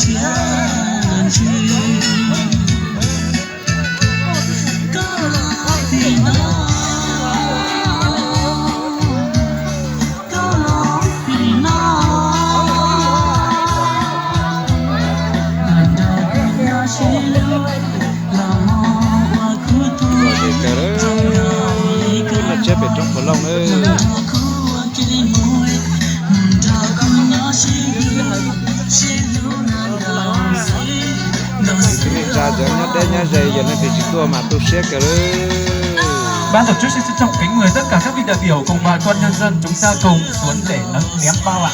Los ze kawg lawm, no tsiab pem roob Phav Looj lawm. Tsis tau neej tsa cov nyob deb nyob ze, yog leej twg tsis tuaj mas tu siab kawg lawm. Ban tổ chức xin trân trọng kính mời tất cả các vị đại biểu, cùng bà con nhân dân chúng ta cùng xuống để ném, ném bao ạ.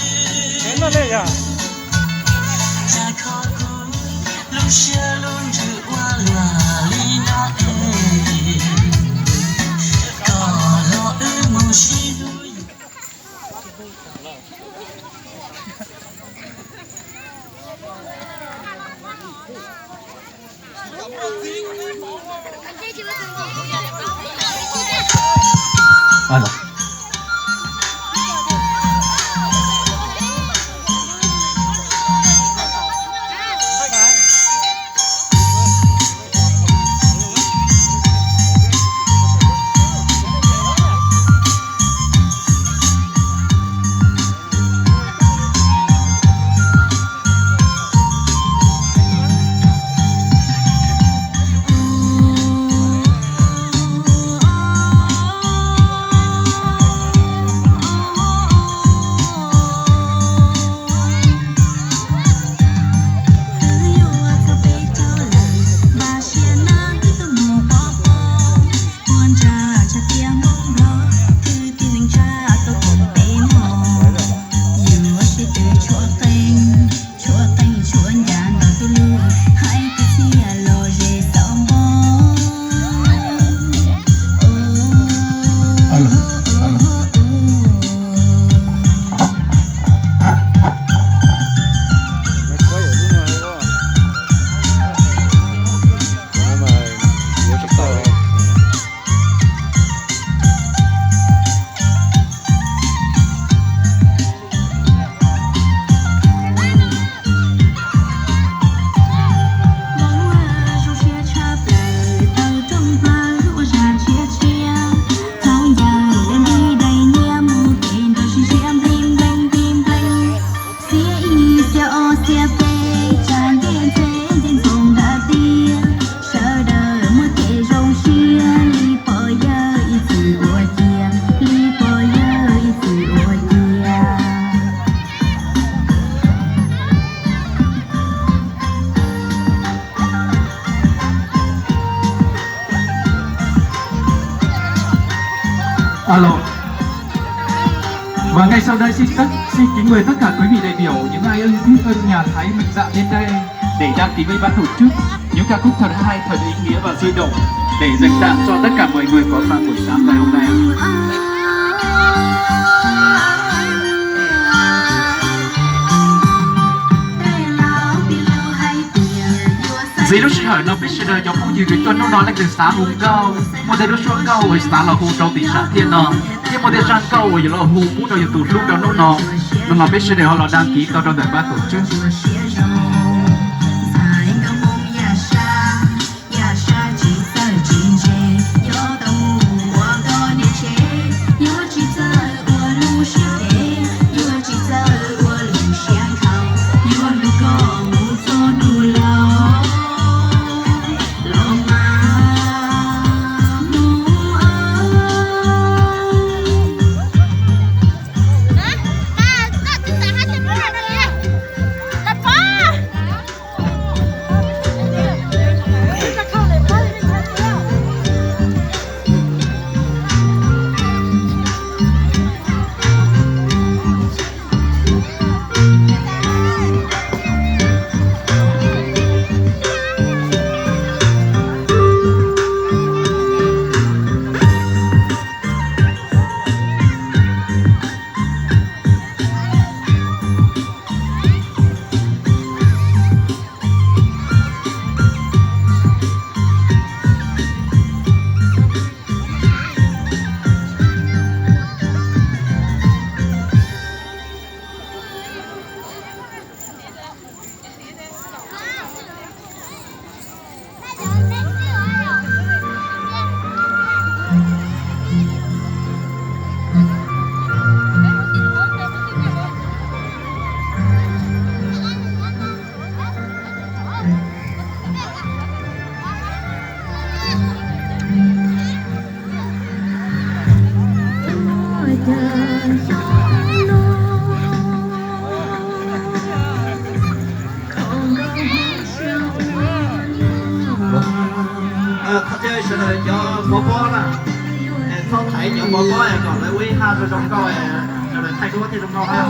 Alo. Và ngay sau đây xin tất, xin kính mời tất cả quý vị đại biểu, những ai yêu thích âm nhạc hãy mạnh dạn lên đây để đăng ký với ban tổ chức những ca khúc thật hay, thật ý nghĩa và sôi động để dành tặng cho tất cả mọi người có mặt buổi sáng ngày hôm nay. Ntxiv lub sij hawm no peb sawv daws cov phooj ywg kws tuaj hnub no leej twg xav hu nkauj, muaj tej lub suab nkauj uas xav los hu rau tim sam thiaj no, thiab muaj tej zaj nkauj uas yuav los hu pub rau yus tus hlub rau hnub no, no los peb sawv daws ho los đăng ký tau rau ntawm ban tổ chức. Thov caw sawv daws cov mov pob na, txhob thaiv cov mov pob kom lawv ua ib haj zoo zoo nkauj, sawv daws thaij duab thiaj zoo nkauj na.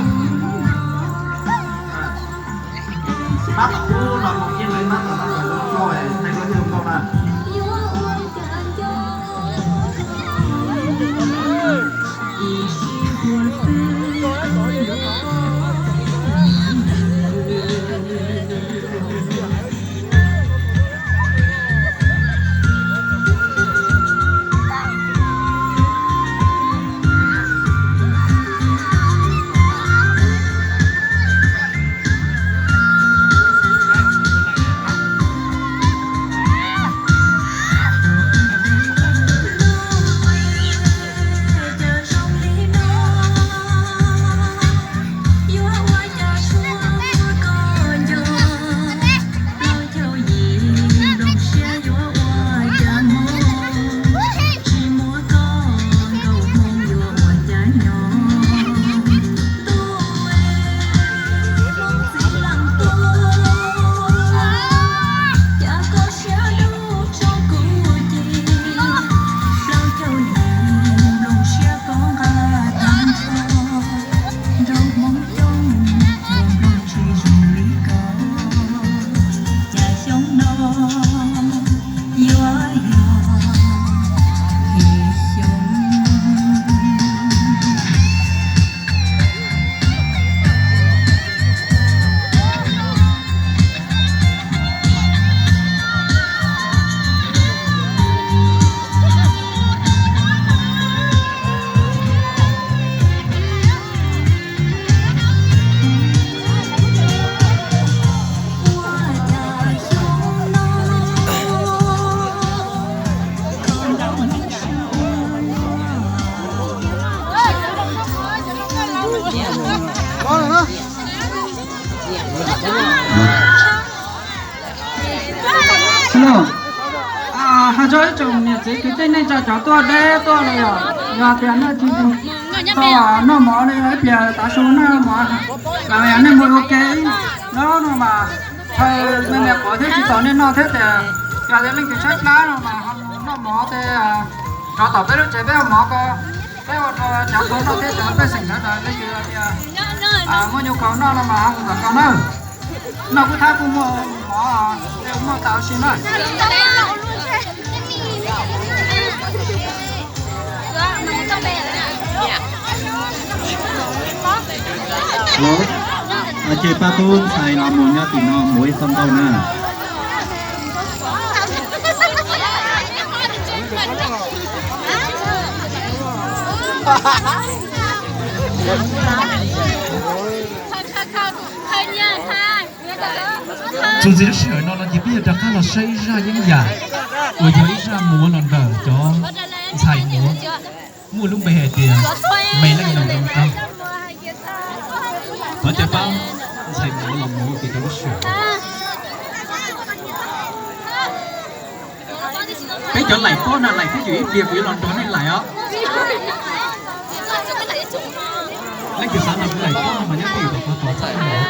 Pab tom ub los mus cia li pab tom no zoo nkauj, thaij duab thiaj zoo nkauj na. Hais txog ib tsoom niam txiv kwv tij neej tsa cov tuaj deb tuaj los yog, yog tias nej tsis tau noj mov li ib pliag tav su noj mov, los yog nej mus ua ke ib hnub no mas, thaum me me quav thiab tsis tau nej noj thiab tias, yog tias leej twg tshaib plab no mas ho mus noj mov thiab, rov tom peb lub tsev peb ua mov ko, peb ua rau cov hluas noj thiab cov pej xeem sawv daws leej twg tias muaj nyob kaus noj no mas ho mus tom kaus na. Noj kuj thab kuj muaj mov, muaj tau si na. Ces pab tub ntxhais los mus nyob tim no mus ib txoj nkauj na. Txuas ntxiv lub sij hawm no no ces peb yuav rov qab los saib ib zaj yeeb yam uas yog ib zaj muav los ntawm cov ntxhais muav muaj lub npe hais tias Me Leej Nus Zoo Nraug. Thov caw pab ntxhais muav los muav ua ke rau lub sij hawm. Peb cov laim pob na, laim peb yus ib pliag kuv yuav los nrog nej laim os. Leej twg xav los kuv laim pob no mas nyob peb yus tom qab tos txaj ib los.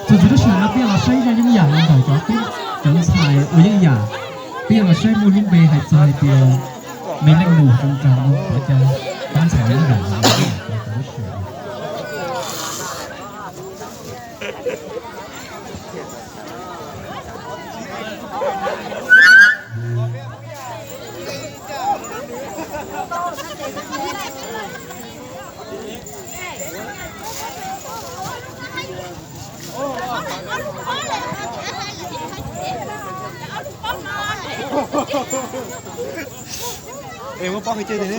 Txuas ntxiv lub sij hawm no peb los saib zaj yeeb yam los ntawm cov, cov ntxhais ua yeeb yam. Peb los saib muaj lub npe hais txog hais tias Me Leej Nus Zoo Nraug no, thov caw pab ntxhais yeeb yam los ua ke rau lub sij hawm. Es muab pob hais tiag tiag ne.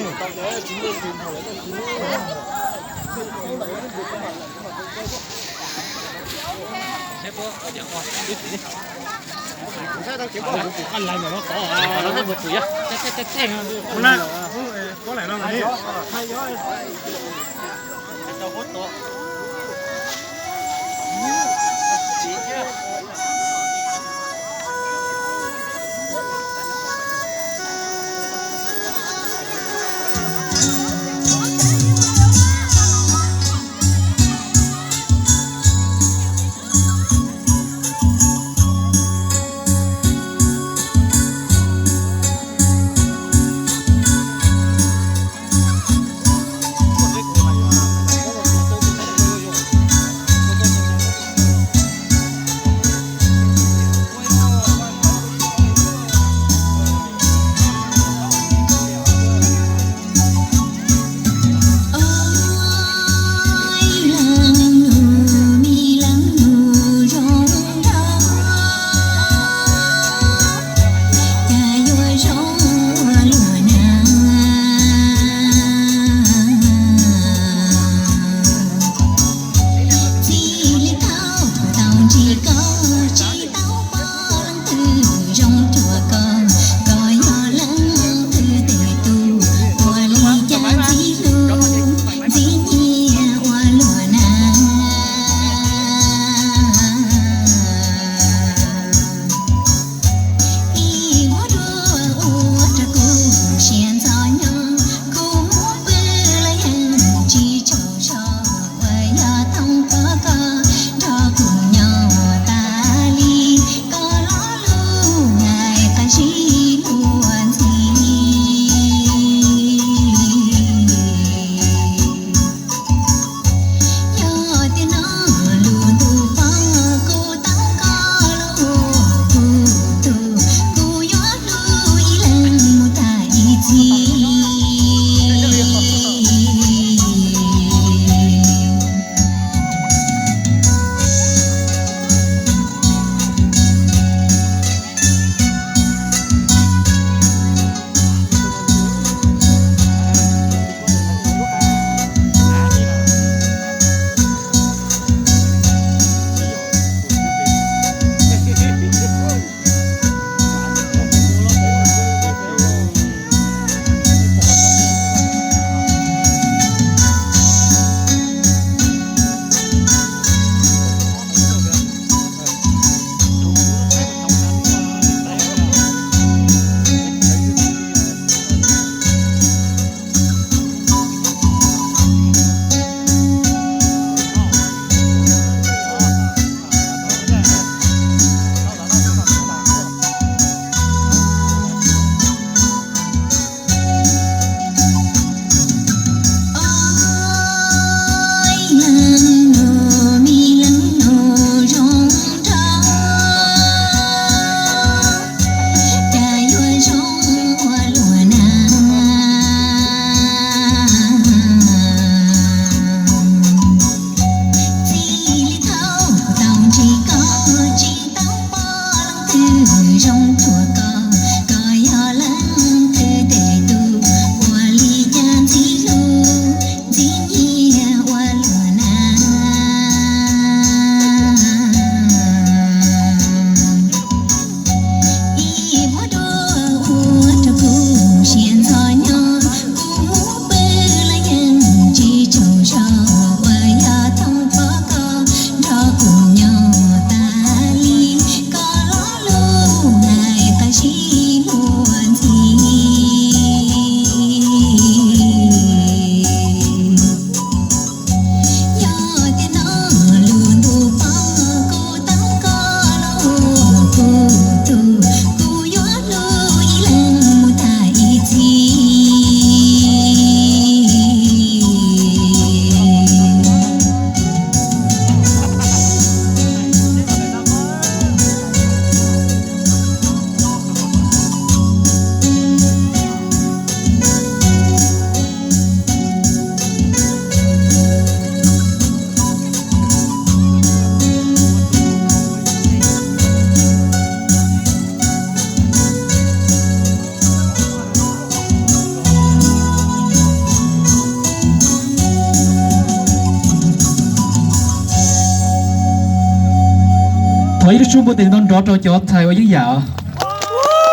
Thov ib lub suab npuab tes nrov nrov rau cov ntxhais uas yeeb yam.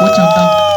Ua tsaug ntau.